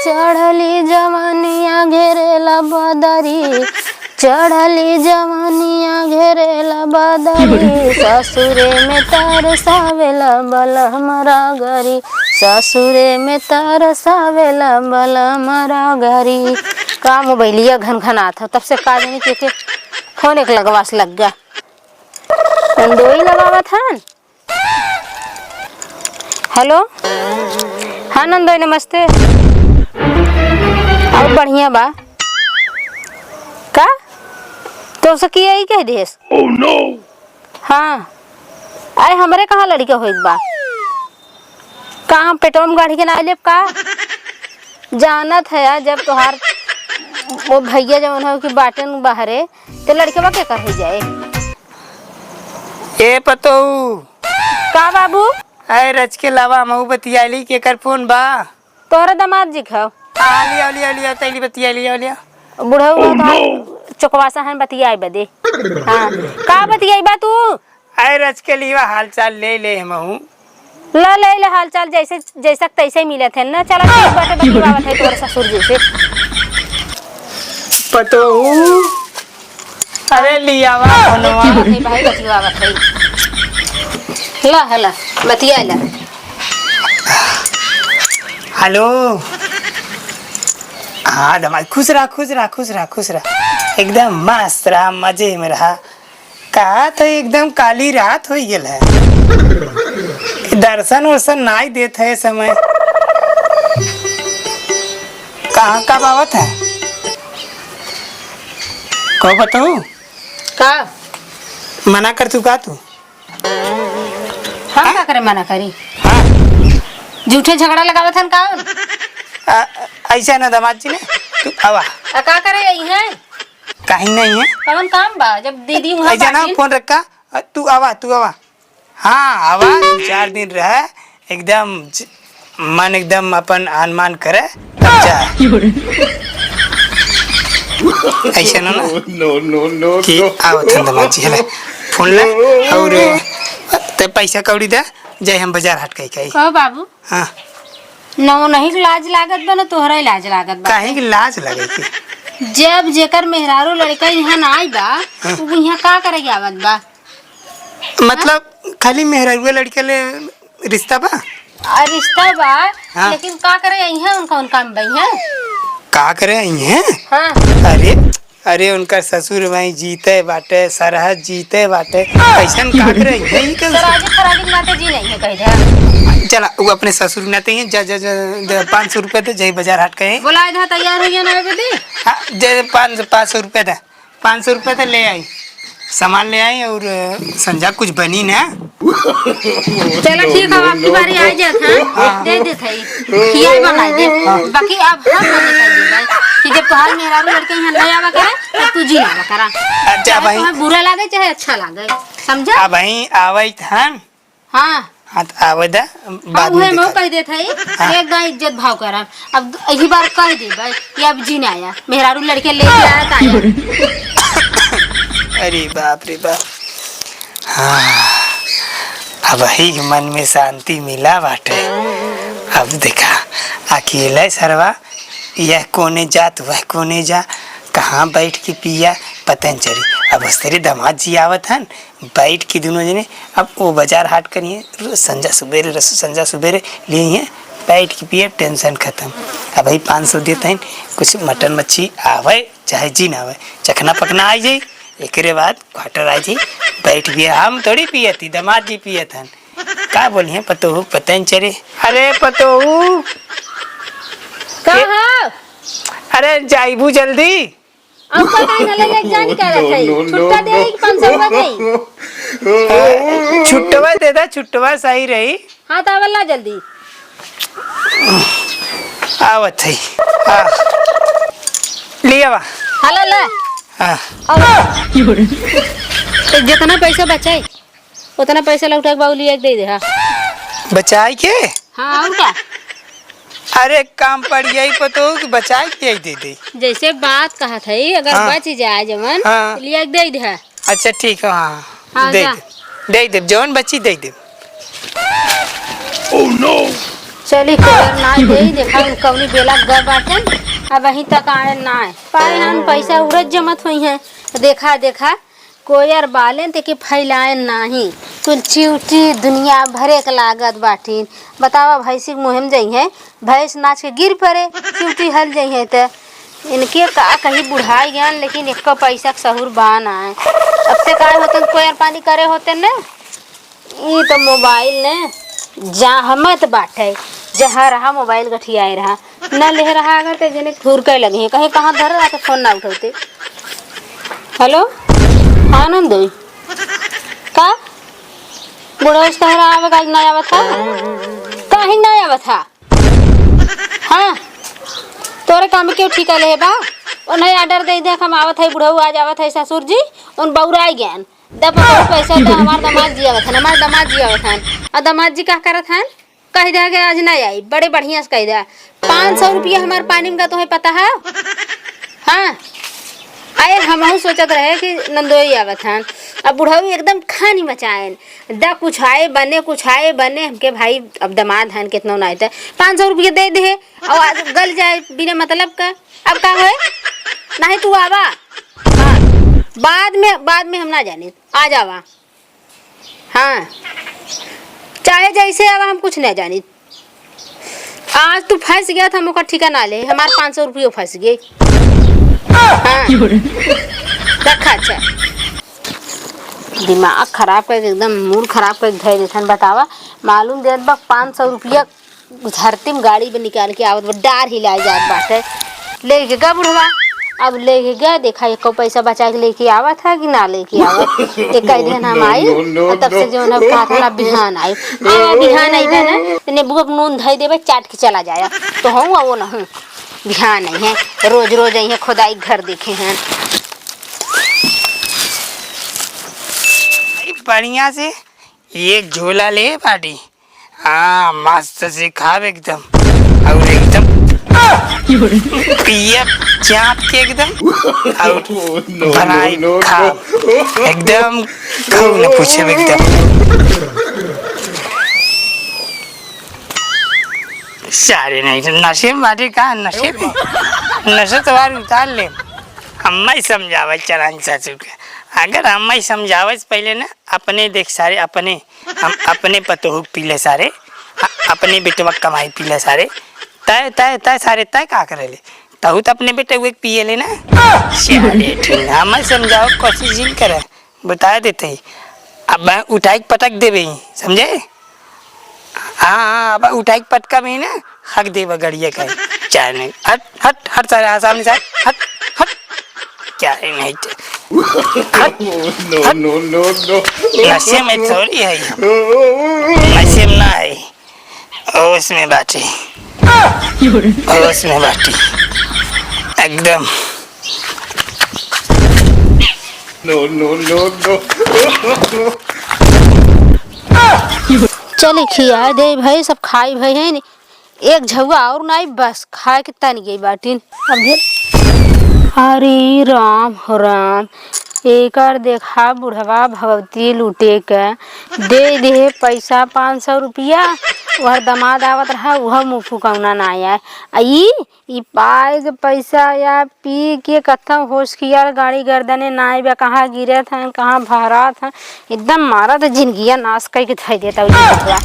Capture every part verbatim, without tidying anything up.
चढ़ली जवनिया घेरेला बदरी, चढ़ली जवनिया घेरेला बदरी, ससुरे में तरसावेला बलम रगरी, ससुरे में तरसावेला बलम रगरी। का मोबाइलिया घनघनात ह, तब से का जानी के, के फोन एक लगवास लग गया। नंदोई लगावत हन। हेलो, हाँ नंदोई, नमस्ते। अब बढ़िया बा। का? तोसे की यही कह देस? Oh no! हाँ। अरे हमरे कहाँ लड़िका होइत बा? का हम पेटवा में गाड़ी के ना लेब का? जानत है यार, जब तोहार वो भैया जवन हो कि बाटेन बाहरे, तो लड़कवा के कर हो जाए? ए पतोहू। का बाबू? अरे रच के लावा, हमहू बतियाली, केकर फोन बा? तोहरे दामाद जी खाओ। आ, लिया, लिया, लिया, तैली बतिया, लिया, लिया। बुढ़ऊ हो तो चुकवासा हन बतियाए बदे। हाँ, का बतियाई बा तू? अरे रच के लिया, हाल चाल ले ले हमहू। ला ले ले हाल चाल, जैसे, जैसा तैसे मिलत है ना। चला ठीक बाटे, बतियावत है तोहरे ससुर जी से। पतोहू। अरे लियावा फोनवा। बतियावत है भाई, बतियावत है। ला, हला, बतिया ला। हेलो। हाँ दमाद, खुश रहा, खुश रहा, खुश रहा, खुश रहा। एकदम मस्त रहा, मजे में रहा। का तो एकदम काली रात हो गेल है। दर्शन वर्शन नाई देत है समय। कहाँ कब आवत है? कहो बताओ। का? मना कर तू का तू? हम हाँ? का करे मना करी? हाँ। झूठे झगड़ा लगावत हन का? आ, ऐसा ना दामाद जी ने, तू आवा। आ का करे यही है? कहीं नहीं है। कौन काम बा? जब दीदी वहाँ ऐसा ना बाटी। फोन रखा, आ, तू आवा, तू आवा। हाँ, आवा, दो चार दिन रह, एकदम ज-, मन एकदम अपन आनमान करे, तब जा। ऐसे ना, ना। No, no, no, कि no। आवत हन दामाद जी, हले, फोन ले, और ते पैसा कौड़ी दे, जाए हम बाजार हाट कहीं कहीं। कहो बाबू। हाँ। न उन्हीं के लाज लागत बा, न तोहरा ही लाज लागत बा। काहे की लाज लगे की? जब जेकर मेहरारू लड़का यहाँ ना आई बा, हाँ। उ यहाँ का करे के आवत बा? मतलब, खाली मेहरारुआ लड़के ले रिश्ता बा? आ, रिश्ता बा, हाँ। लेकिन का करे, अइहें उनका, उनका में बइहें। का करे, अइहें? हाँ। अरे, अरे, उनका ससुर वहीं जीते बाटे, सरहज जीते बाटे, अइसन का करे, अइहें ही का? सराजी, सराजी के नाते जी नहीं है, कह दे। चला, वो अपने ससुर के नाते ही, जा, जा, जा, जा, पाँच सौ रुपया दे, जाई बाजार हाट कहीं। बोला, इधर तैयार हो गया ना, बेटी? हाँ, दे, पाँच, पाँच सौ रुपया दे। पाँच सौ रुपया तो ले आई, सामान ले आई और, अ, संझा कुछ बनी ना। चलो ठीक है, आपकी बारी आ जात है, हाँ। दे देत है, खियाई बनाई दे। हाँ। बाकी अब हम ना दिखाई दे भाई कि जब तोहार मेहरारू लड़के यहाँ नहीं आवा करे, तब तू जी आवा करा। अच्छा चाहे भाई। तोहार बुरा लागे चाहे अच्छा लागे, समझा? अब भाई आवत हन। हाँ। हाँ, तो आवे दा, हाँ, बाद में उहे में दिखा। कह देत हई, हाँ। एक दाई इज्जत भाव करब। अब यही बार कह देबै कि अब जी ना आया, मेहरारू लड़के लेके आया, का आया। अरे बाप रे बाप। हाँ, अब ही मन में शांति मिला बाटे। अब देखा, अकेले सरवा, यह कोने जात, वह कोने जा, कहाँ बैठ के पिया, पता न चली। अब उस तेरे दामाद जी आवत हन, बैठ के दुनों जने अब वो बाजार हाट करिए, रोज संझा सुबेरे, रोज संझा सुबेरे लिए हैं, बैठ के पिए, tension खतम। अब भाई पाँच सौ देत हैं, कुछ मटन मच्छी आवे, चाहे जी ना आवे, चखना पकना आ जाई, एकरे बाद quarter आ जाई, बैठ पिए। हम थोड़ी पियती, दामाद जी पियत हन। का बोलिए पतोहू, पता न चले। अरे पतोहू। का ए, हो? अरे जाइबू जल्दी। अब पता नहीं ले, ले जान क्या रहता है? No, no, छुट्टा no, दे no। कि पाँच सौ रुपया दे? छुट्टवा दे दा, छुट्टवा सही रही। हाँ, तो आवल ला जल्दी। आवत है। हाँ। लिया बा। हला ला। हाँ। अब तो जितना पैसा बचे, उतना पैसा लौटा के बाबू लिया के दे दे, हाँ। बचाई के? हाँ, और का? अरे, काम पड़ जाई पतोहू कि बचाई के दे दे। जैसे बात कहत है, अगर हाँ। बच जाए जवन, हाँ। तो लिया के दे दे, हाँ। अच्छा, ठीक है, हाँ। हाँ, दे जा। दे, दे दे, जवन बची दे दे। Oh no! चली, कोयर ना देई, देखा कौनी बेला ग बाटेन, अबहीं तक आएन नाहीं। पाए हन पैसा उड़त जमत होइहैं। देखा, देखा, कोयर बालेन ते के फैलाएन नाहीं। कुल चिउटी दुनिया भरे के लागत बाटिन। बतावा, भैंसी के मुँहे में जइहैं, भैंस नाच के गिर पड़े, चिउटी हल जइहैं त। इनके का कही, बुढ़ाई गएन, लेकिन एक्को पैसा के सहूर बा नाहीं। अब ते का होतेन, कोयर पानी करे होतेन न। ई तो मोबाइल ने जहमत बाटे, जहाँ रहा मोबाइल गठियाए रहा, न लेह रहा अगर ते जने घूर के लगे, कहीं कहाँ धर रहा तो फोन ना उठौते। हेलो, हाँ नंदोई, का बुढ़ऊ से कह रहा आवे, आज ना आवत था, काहे ना आवत था? हाँ, तोरे काम के ठीका लेहे बा, उन्हें ऑर्डर दे दे, हम आवत है बुढ़ऊ, आज आवत है ससुर जी, उन बौराई गएन। द पतोहू पैसा द, हमार दामाद जी आवत हन, हमार दामाद जी आवत हन। और दामाद जी का करत हन? कह दे के आज नहीं आई, बड़े बढ़िया से कह दे। पाँच सौ रुपया हमार पानी में का तोहे पता है? हाँ। अरे हमहू सोचत रहे कि नंदोई आवत हन। अब बुढ़ऊ एकदम खानी मचाएन। द कुछ आए बने, कुछ आए बने, हमके भाई अब दामाद हन, कितना ना आए त पाँच सौ रुपया दे दे। और आज गल जाए बिना मतलब का। अब का होए? नहीं तू आवा। हाँ। बाद में, बाद में हम ना जानी। आ जावा। हाँ, चाहे जैसे आवा, हम कुछ ना जानी। आज तू फंस गया था, हम ओकर ठिकाना ले, हमार पाँच सौ रुपयो फंस गए। हाँ, रखा। अच्छा, दिमाग खराब करके, एकदम मूड खराब करके धर देथन। बतावा, मालूम देत बा पाँच सौ रुपया धरती में गाड़ी पे निकाल के आवत बा, डार हिलाए जात बाटे। लेके गा बुढ़वा, अब लेके गा, देखा एको पैसा बचा के लेके आवत है कि ना लेके आवत। एक कह दिहन हम आई, no, no, और तब से no। जो है कहा था ना बिहान आई। आ, बिहान आई बे ना, तो नेबुआ के नून धई देबे, चाट के चला जाया। तो हूँ वो ना हूँ, बिहान आई है, रोज रोज आई है, खुदाई घर देखे हैं। बढ़िया से एक झोला ले बाटी। हाँ, मस्त से खाब एकदम। और एकदम पियब चाप के एकदम। और बनाई खाब। एकदम खाऊ न पूछे एकदम। सारे नहीं तो नशे में बाटे का, नशे में। नशे तो बार उतार ले। हम ही समझावे चलान ससुर के। अगर हम ही समझावे से पहले ना, अपने देख सारे, अपने हम अपने पतोहू के पीले सारे, अ-, अपने बेटवा के कमाई पीले सारे। तय, तय, तय सारे, तय का करे ले? तहू तो अपने बेटवा के पिए ले ना। सारे ठीक, हमें समझाओ, कोशिश जिन करे, बता देते ही। अब उठाई के पटक देबे ही, समझे? हाँ, हाँ, अब उठाई के पटका में ही ना, हक देबे गड़िया का। चाहे नहीं, हट, हट, हट सारे, हाँ, सामने से हट, हट, हट। क्या है नहीं तो? हट, no, हट। No, no, no। नशे में थोड़ी है हम। नशे में ना है। होश में बाटी। होश में बाटी। एकदम। No, no, no, no। चली खिया दे भाई, सब खाई भाई है नी। एक झउआ और नाई, बस खाए के तन गई बाटिन। अब ये, हरे राम हो राम, एकर देखा बुढ़वा भगवती लूटे के दे दे पैसा पाँच सौ रुपया। वहर दामाद आवत रहा, वह मुँह फुकौना ना आया। आ ई, ई पाए के पैसा या पी के कत्था होश किया, गाड़ी गर्दने नाई बा, कहाँ गिरत हैं, कहाँ भहरात हैं। एकदम मारा तो जिंदगिया नाश करके धर देता हूँ जिंदगिया।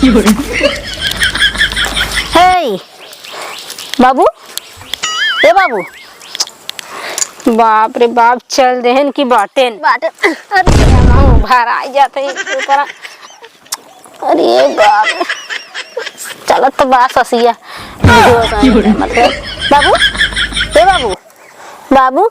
हे बाबू, ए बाबू, बाप रे बाप, चल देहन की बाटेन। बाटेन। अरे, मुँह भर आ जाते हैं ऊपर। अरे बाप रे। चलत तो बा ससिया। मतलब, बाबू, ए बाबू, बाबू,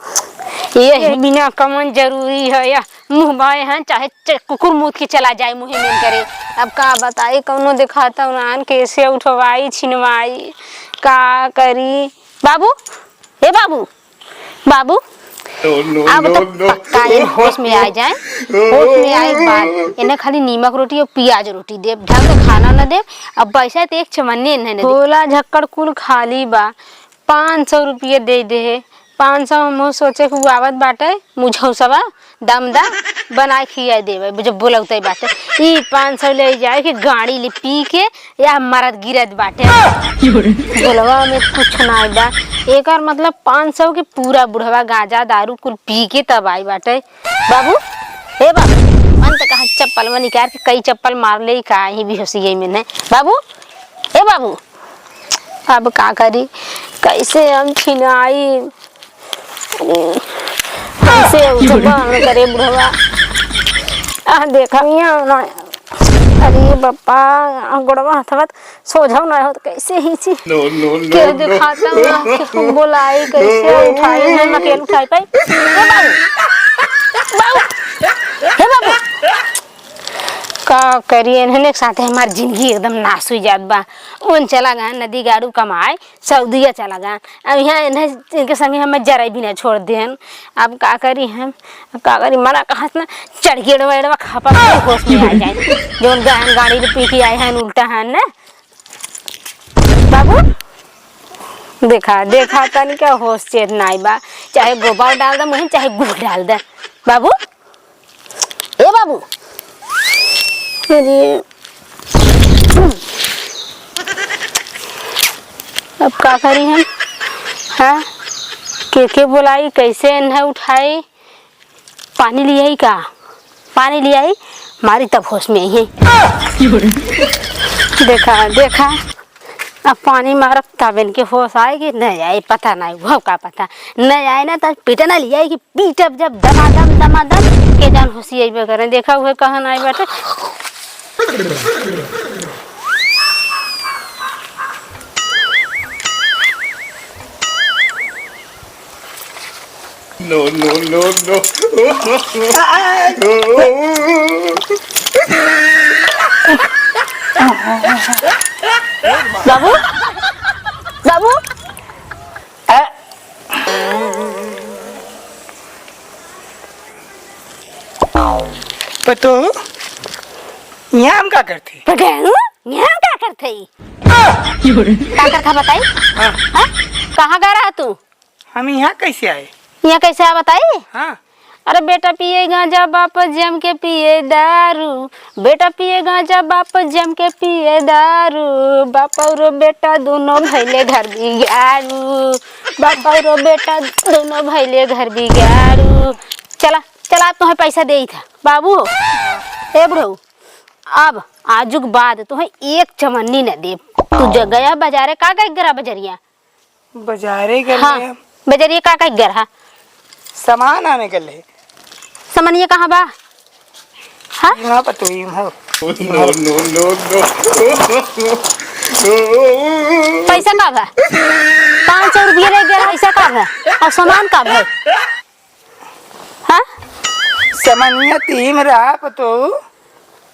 यही बिना कमन जरूरी है या मुँह बाए हैं, चाहे च-, कुकुर मूत के चला जाए मुँहे में करे। अब का बताई, कौनो देखाता उनान कैसे उठवाई, छिनवाई, का करी? बाबू, ए बाबू, बाबू, अब तो पक्का ये होश में आ जाए, होश में आए के बाद इन्हें खाली नीमक रोटी और प्याज रोटी देब, ढंग से खाना न देब। अब पैसा तो एक चमन्ने इन्हें न देब। झोला झक्कड़ कुल खाली बा, पाँच सौ रुपये दे दे है, पाँच सौ हमहू सोचे कि उ आवत बाटे, मुझौसवा, दमदा, बनाए खियाए देवे, जब बोलौते बाटे। ई पाँच सौ ले जाए कि गाड़ी ले पी के या मरद गिरत बाटे। बोलवा में कुछ ना बा। एकर मतलब पाँच सौ के पूरा बुढ़वा गांजा दारू कुल पी के तब आई बाटे। बाबू, हे बाबू, अंत कहा चप्पल में निकाल के कई चप्पल मार ले का ही बेहोशिये में नहीं। बाबू, हे बाबू, अब का करी, कैसे हम छिनाई, कैसे उठबा न करे बुढ़वा। आ देखा मिया ना, अरे बापा, गोड़वा हथवा सोझा ना होत, कैसे ही छी। No, no, no, के no। देखाता ना, के हम बोलाई, कैसे उठाई, हम अकेले उठाई पाई। हे बाबू, बाबू, हे बाबू। का करी, इन्हने के साथे हमार जिंदगी एकदम नाश हुई जात बा। उन चला गए नदी गाड़ू कमाए, सऊदिया चला गए। अब यहाँ इन्हें, इनके संगे हमें जरा भी ना छोड़ देन। अब का करी हम, अब का करी, मना कहाँ से ना चढ़ के एड़वा, एड़वा खापा के होश में आ जाए। जौन गहन गाड़ी ले पी के आए हैं, उल्टा है ना। बाबू, देखा, देखा, तनिका होश चेत नाई बा। चाहे गोबर डाल दे मुँह में, चाहे गुड़ डाल दे। बाबू, ए बाबू, अरे, अब का करी हम? हाँ, के के बोलाई, कैसे इन्हें उठाई? पानी लियाई का? पानी लियाई, मारी तब होश में आई है। देखा, देखा, अब पानी मारब तब इनके होश आए कि नहीं आए, पता नहीं, वो का पता। नहीं आए ना, तब पीटना लियाई कि पीटब जब दमादम, दमादम, के जान होशी अइबे करें। देखा, उहे कहन आए बाटे। No, no, no, no। बाबू, बाबू। पतोहू, यहाँ हम का करते? पतोहू, यहाँ हम का करते? का करता बताई? हाँ। हाँ? कहाँ गा रहा तू? हम यहाँ कैसे आए? यहाँ कैसे आ बताई? हाँ। अरे बेटा पिए गांजा, बाप जम के पिए दारू। बेटा पिए गांजा, बाप जम के पिए दारू। बाप और बेटा दोनों भैले घर बिगाड़ू। बाप और बेटा दोनों भैले घर बिगाड़ू। चला, चला, अब तुम्हें पैसा देई था बाबू। ए बुढ़ऊ, अब आजुक बाद तुम्हें एक चवन्नी न देब। तू ज-, गया बाजारे, का गई गरा बजरिया? बजारे गए हाँ, रहे। बजरिया का कही गए रहा? सामान आने गए रहे। सामानिया कहाँ बा? हाँ? इहाँ पर तो इहाँ। No, no, no, no। पैसा का बा? पाँच सौ रुपया ले गया, पैसा का बा? और सामान का बा? हाँ? सामानिया तीन रहा पर तो।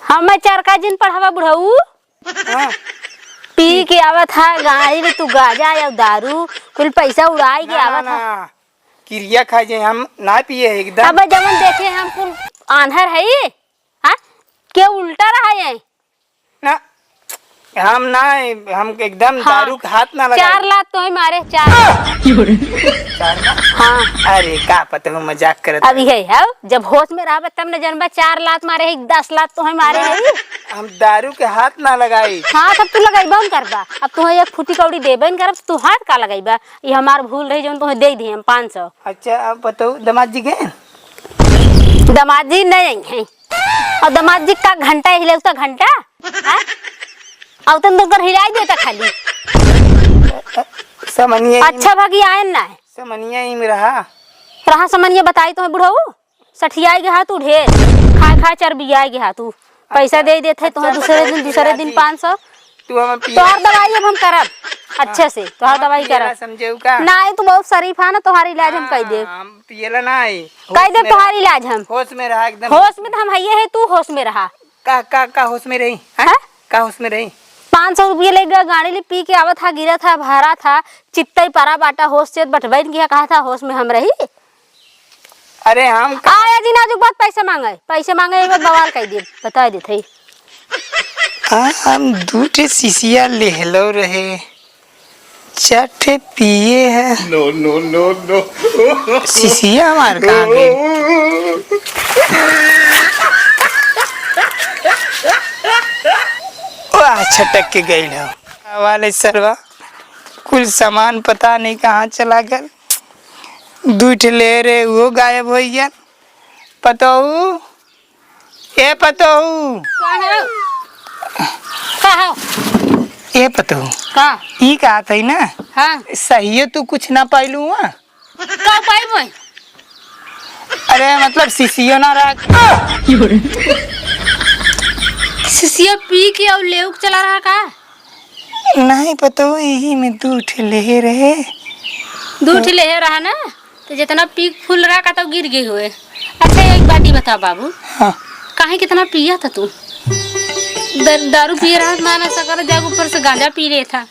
हमें चरका जिन पढ़ावा बुढ़ऊ। हाँ। पी के आवत हा, गाड़ी में तू गांजा या दारू, कुल पैसा उड़ाई के ना, आवत ना, हा। ना। किरिया खा जे हम ना पिए एकदम। अब जवन देखे हम कुल आन्हर है, हाँ? के उल्टा रहा है? ना, हम ना, हम एकदम हाँ। दारू के हाथ ना लगाई। चार लात तोहे मारे, चार। चार लात? हाँ। अरे का पता हो मजाक करत अब है। यही है, जब होश में रहबा तब न जनबा, चार लात मारे है, दस लात तोहे मारे है। हम दारू के हाथ ना लगाई। हाँ, तब तू लगाइबा न करबा। अब तोहे एक फुटी कौड़ी देबे न करब, तू हाथ का लगाइबा? ये हमार भूल रही, जौन तोहे दे दिए हम पाँच सौ। अच्छा, अब बताओ, दामाद जी गए? दामाद जी नहीं आई हैं। और दामाद जी का घंटा हिले, उसका घंटा? हाँ? अब तुम तो कर हिलाई देता खाली। समनिया ही अच्छा भागी आयन ना है। समनिया ही में रहा। रहा समनिया बताई तोहे बुढ़ऊ। सठियाई गया तू ढेर, खाए खाए चर्बियाई गया तू। पैसा अच्छा, दे देते हैं तोहर अच्छा, दूसरे दिन, दूसरे दिन जी। पाँच सौ। तू हमें पिए तोहार दवाई अब हम करब अच्छे से, तोहार हमें दवाई पिएला करब। समझेउ का? नाहीं, तू बहुत शरीफ है ना, तोहार इलाज हम कई देब। हाँ, हम पिएला नाहीं। कई देब तोहार इलाज हम। होश में रहा एकदम। होश में तो हम हइये है, तू होश में रहा। का, का, का होश में रही? हैं? हैं? का होश में रही? पाँच सौ रुपये ले गया, गाड़ी ले पी के आवत था, गिरा था, भरा था, चित्तई परा बाटा, होश से बटबैन किया, कहा था होश में हम रही। अरे हम का- आया जी नाजुक बात, पैसे मांगे, पैसे मांगे, एक बार बवाल कह दिए, बता देते ही। हाँ, हम दू ठे शीशिया लेहलो रहे, चार ठे पिए है। No, no, no, no। सिसिया हमार कहाँ गई? वाह, छटक के गई हो। वाले सरवा, कुल सामान पता नहीं कहाँ चला गल। दुइ ठे ले रहे, वो गायब होइ गया। पतोहू, ए पतोहू। का हो? का हो? ए पतोहू। का? ई कहत हई ना? हाँ। सहियो तू कुछ ना पाइलू हुआ? का पाइब मैं? अरे मतलब सिसियो ना रहा। सिसियो पी के और लेउक चला रहा का? नहीं पतोहू, यही में दू ठे लेहे रहे। दू ठे लेहे रहा ना, तो जितना पी फूल रहा का तो गिर गई हुए। अच्छा, एक बात ही बता बाबू, हाँ। काहे कितना पिया था तू? द-, दारू पिए रहा, माना सकर जब ऊपर से गांजा पी ले था,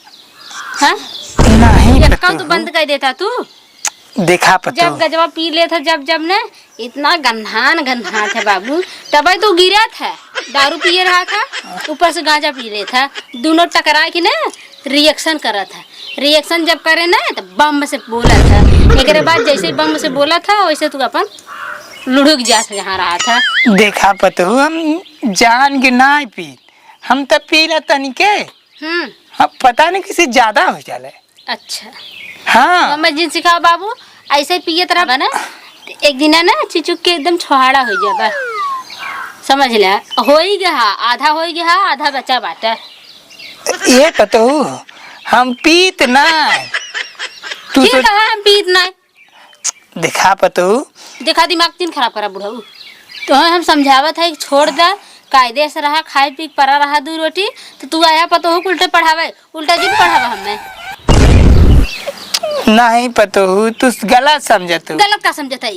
हाँ? नहीं यक्का पतोहू। तो बंद कर देता तू। देखा पतोहू। जब गजवा पी ले था, जब, जब ने इतना गन्हान गन्हात है बाबू, तबे तो गिरत है। दारू पिए रहा था, ऊपर से गांजा पी ले था, दोनों टकरा के ना reaction करत है। Reaction जब करे ना तो बम से बोलत है। एकरे बाद जैसे बम से बोलत है वैसे तू अपन लुढ़क जात है जहाँ रहा था। देखा पतोहू, हम जान के ना पी, हम तो पी ना तनिके। हम्म। अब पता नहीं किसी ज्यादा हो जाले। अच्छा। हाँ। मम्मा जी सिखाओ बाबू, ऐसे पियत रहबा ना, एक दिन ना चिचुक के एकदम छोहाड़ा हो जाबा। समझ ले, हो ही गया, आधा हो ही गया, आधा बचा बाटे। ये पतोहू, हम पीत ना। तू फिर सोच कहा हम पीत ना? देखा पतोहू। देखा दिमाग तीन खराब करा बुढ़ऊ। तोहे हम समझावत है कि छोड़ दे, कायदे से रहा, खाए पी के परा रहा दू रोटी, तो तू आया पतोहू के उल्टे पढ़ावे, उल्टा जिन पढ़ावा हमें। नहीं पतोहू, तू गलत समझत हो। गलत का समझत है?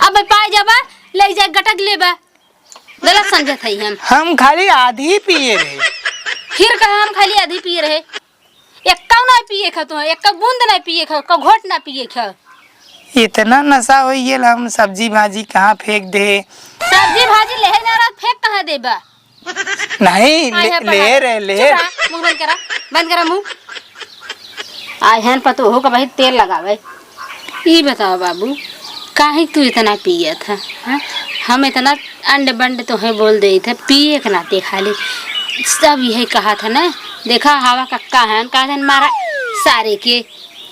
अब पाए जाबा, ले जाए गटक लेबा। गलत समझत है हम। हम खाली आधी पिए रहे। फिर कहा हम खाली आधी पिए रहे? एक्का ना पिए खा तू, एक्का बूंद ना पिए खा, एक्का घोट ना पिए खा। इतना नशा हो गेल, हम सब्जी भाजी कहाँ फेंक दे? सब्जी भाजी लेहे ना रहा, फेंक कहाँ देबा? नहीं, आय ले, है ले पहाड़। रहे, ले। चुप रहा, मुंह बंद करा, बंद करा मुंह। आय हन पतोहू का भाई तेल लगावे। ई बताओ बाबू, काहे तू इतना पियत है, हाँ? हम इतना अंड बंड तोहे बोल देत है, पिए के नाते खाली। सब यही कहा था ना, देखा हवा कक्का हन, कहा था मारा सारे के,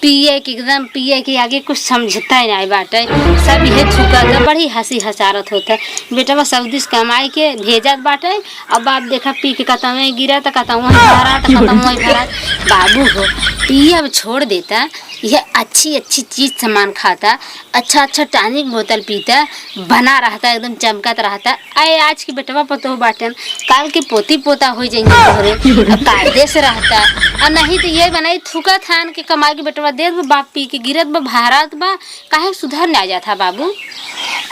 पिए के एकदम, पिए के आगे कुछ समझता ही नहीं बाटे। सब यही झुका था, बड़ी हंसी हंसारत होता है। बेटवा सऊदी से कमाई के भेजत बाटे, अब बाप देखा पी के कतवे गिरा त कतवे भरा त कतवे भरा। बाबू हो, पिए अब छोड़ देता, यह अच्छी अच्छी चीज सामान खाता, अच्छा अच्छा टॉनिक बोतल पीता, बना रहता, एकदम चमकत रहता। अरे आज के बेटवा पतोह बाटन, काल के पोती पोता हो जाएंगे तोहरे। अब कायदे से रहता, और नहीं तो ये बनाई थूका थान के कमाई के बेटवा देत बा, बाप पी के गिरत बा, भारत बा, काहे सुधर ना जात हा बाबू?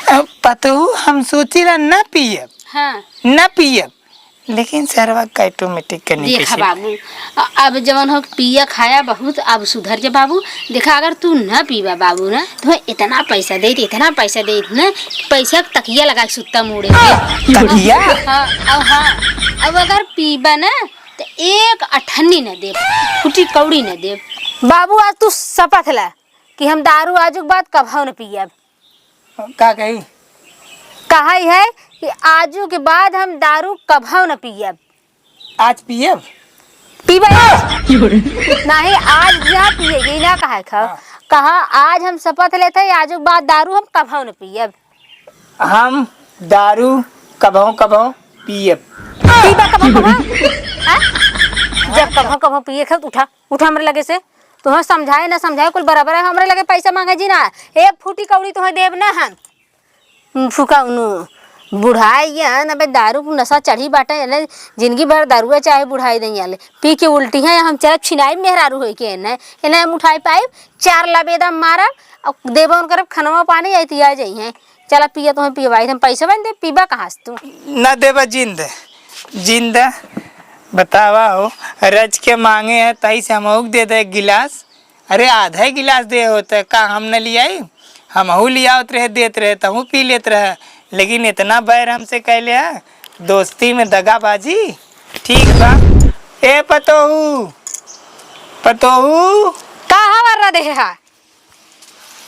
अब पतोहू हम सोचिला ना पियब, हाँ। ना पियब, लेकिन सरवा automatic के नहीं देखा कैसे। बाबू, अ-, अब जवन हो पिया खाया बहुत, अब सुधर जा बाबू। देखा अगर तू ना पीबा बाबू ना, तो इतना पैसा दे, इतना पैसा दे ना, पैसा के तकिया लगा के सुत्ता मुड़े के। तकिया? हाँ, अब हाँ, अब अगर पीबा ना तो एक अठन्नी ना देब, फूटी कौड़ी ना देब। बाबू आज तू शपथ ला कि हम दारू आजुक बाद कभौ न पियब। का कही? कहा है कि आजू के बाद हम दारू कभौ न पियब। आज पियब? पीबे आज। नहीं, आज ना पिए, ये ना कहा है खा। हाँ। कहा आज हम शपथ लेते हैं, आजू के बाद दारू हम कभौ न पियब। हम दारू कभौ कभौ पियब। पीबा कभौ कभौ? हाँ? जब कभौ कभौ पिए खा, उठा, उठा हमरे लगे से। तुहें समझाए ना समझाए, कुल बराबर है। हमरे लगे पैसा मांगे जी ना, एक फूटी कौड़ी तुहें देब ना हम। फुका उनु बुढ़ाई गया है ना बे, दारू के नशा चढ़ी बाटे, एने जिंदगी भर दारुए चाहे बुढ़ाई देंगे आले। पी के उल्टी है, हम चला छिनाई मेहरारू होई के एने, एने हम उठाई पाइब, चार लबेदा मारब, और देबो न करब खनवा पानी, आई तो आ जाई हैं। चला पिया तुहें पियवाई, हम पैसा बन दे, पीबा कहाँ से तू? ना देबा जिंद, जिंद, बतावा हो, रज के मांगे है, तही से हम दे दे एक गिलास। अरे, आधा ही गिलास दे होते, का हम न लियाई? हमहू लियावत रहे, देत रहे, तहू पी लेत रहे, लेकिन इतना बैर हमसे कैले है, दोस्ती में दगाबाजी। ठीक बा। ए पतोहू, पतोहू। का हवा रहा देहे हा?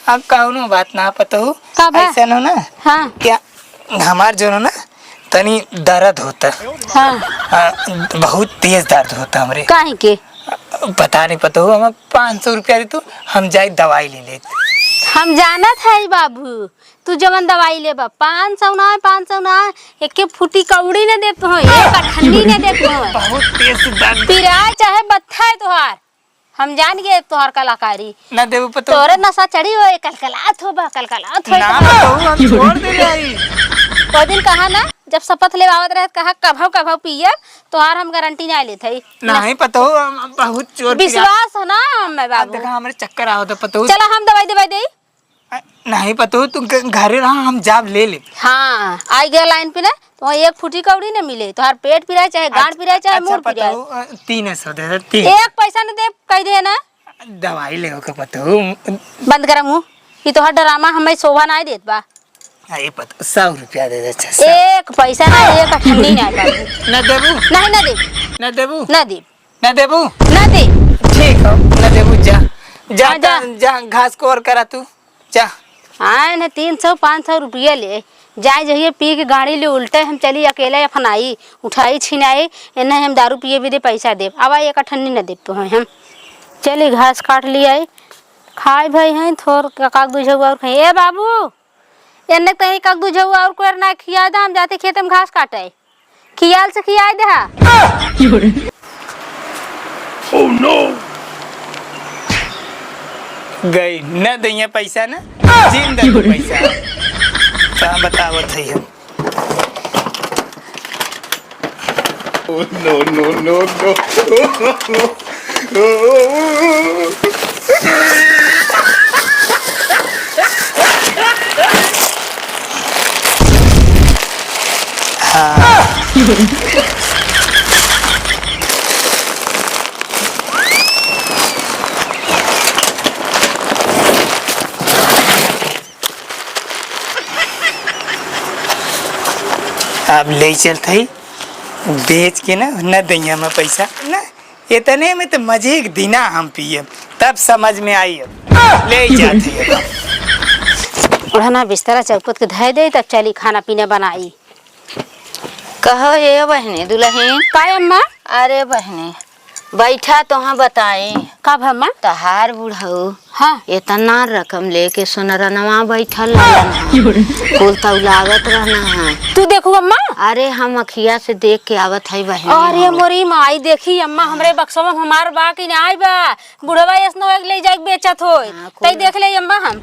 अब कौनो बात ना पतोहू। का बा? ऐसा नो ना। हाँ। क्या हमार जो ना तनी दर्द होता। हाँ। आ, बहुत तेज दर्द होता हमरे। काहे के? पता नहीं पतोहू, हम पाँच सौ रुपया दे तू, हम जाई दवाई ले ले। हम जानत है बाबू, तू जवन दवाई लेबा, पाँच सौ ना, पाँच सौ ना, एके फूटी कौड़ी न देत हो, एक अठन्नी न देत हो। बहुत तेज दर्द। पिराए चाहे बत्था है तोहार, हम जान गए तोहार कलाकारी। ना देबू पतोहू। तोरे नशा चढ़ी हो, कलकलात हो बा, कलकलात हो ना बा। पतोहू, हम छोड़ दे रही। वो दिन कहा ना, जब शपथ लेवावत रहे, कहा कभव कभव पियब, तोहार हम गारंटी ना लेत हई। नहीं पतोहू, हम बहुत जोर पिया। विश्वास है ना हमें अब बाबू। देखा, हमरे चक्कर आवत है पतोहू। चला हम दवाई दवाई देई। अ, नहीं पतोहू, तू घ-, घरे रहा, हम जाब ले ले। हाँ, आई गया लाइन पे ना, तो एक फूटी कौड़ी न मिले, तोहार पेट पिराए, चाहे गांड अच्छा, पिराए, चाहे अच्छा, मुंह पिराए। पतोहू, अ, तीन सौ दे दे, तीन। एक पैसा न दे, कह दे ना। दवाई ले ओके पतोहू। बंद करा मुंह, ये तोहार ड्रामा हमें शोभा ना देत बा। हाँ, ये पतोहू, सौ रुपया दे दे, अच्छा, सौ। एक पैसा ना, एक अठन्नी ना बाबू। ना देबू? नहीं, ना दे। ना देबू? ना दे। ना देबू? ना दे। ठीक हो, ना देबू, जा। जा, हाँ, जा। जा, जा, घास को और करा तू, जा। आए न तीन सौ, पाँच सौ रुपया ले, जाए जहिए पी के गाड़ी ले उल्टे, हम चली अकेले अफनाई, उठाई छिनाई, एन्हे हम दारू पिए भी दे पैसा देब, आवा एक अठन्नी न देब तो हम। चली घास काट लियाई, खाए भाई हैं, थोर काक दू झउआ और खाई। ए बाबू, एन्ने तही काक दू झउआ और कोई ना खिया दे, हम जाते खेते में घास काटे। खियाल से खियाए देहा। Oh no! गई, न दइया पैसा ना, जिंदा दे पैसा। का बतावत है हम? Oh, no, no, no, no। हाँ। अब ले चलत हई, बेच के ना, न दइया में पैसा ना, इतने में तो मजे एक दिना हम पिए, तब समझ में आई। अब ले जात हई अब। ओढ़ना बिस्तरा चौपट के धै दे, तब चली खाना पीना बनाई। कहो ये बहिनी दुलहिन। का अम्मा? अरे बहिनी, बैठा तोहाँ बताई। का भा अम्मा? तहार बुढ़ऊ हाँ। एतना रकम लेके सोनरनवा बैठल रहलन हैं। कुल तौलावत रहना है। तू देखू अम्मा। अरे हम अखिया से देख के आवत है बहिनी अरे हम। मोरी माई, देखी अम्मा, हमरे बक्सवा में हमार बा कि नाई बा? बुढ़वा ऐसनो एक ले जाके बेचत होय। हाँ, तई कुल देख ले अम्मा हम।